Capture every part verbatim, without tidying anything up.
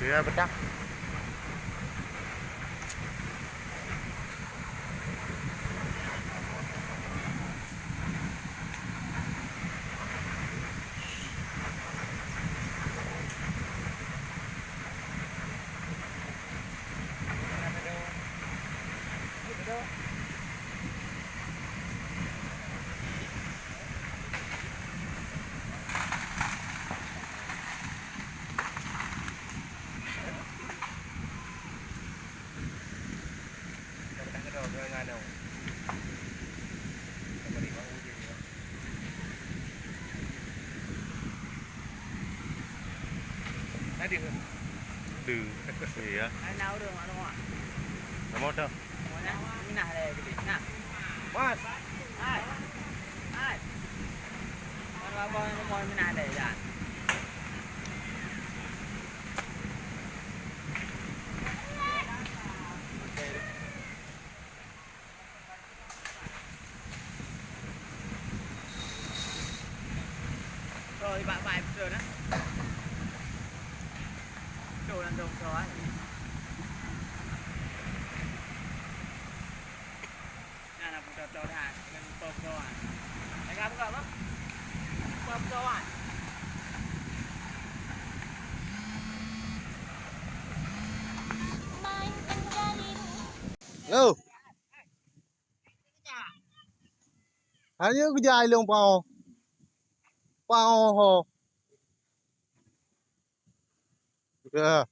Ya, bedak. Deuh. Iya. Hai, na ureueng mak rumoh. Kamoe dah. Kamoe dah. Minah lé geude. Nah. Mas. Hai. Hai. Wan babah rumoh minah lé, Jan. Bro, ibak-bak beutôi nah. Beutôi lam dong bro, ah. Nah, nah, beutôi-beutôi dah. Dengan bro, bro, ah. Jaga buka, bro. Bro, bro, ah. Halo. Hana geujak ilong pao. Pao ho. Ya.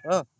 Ha.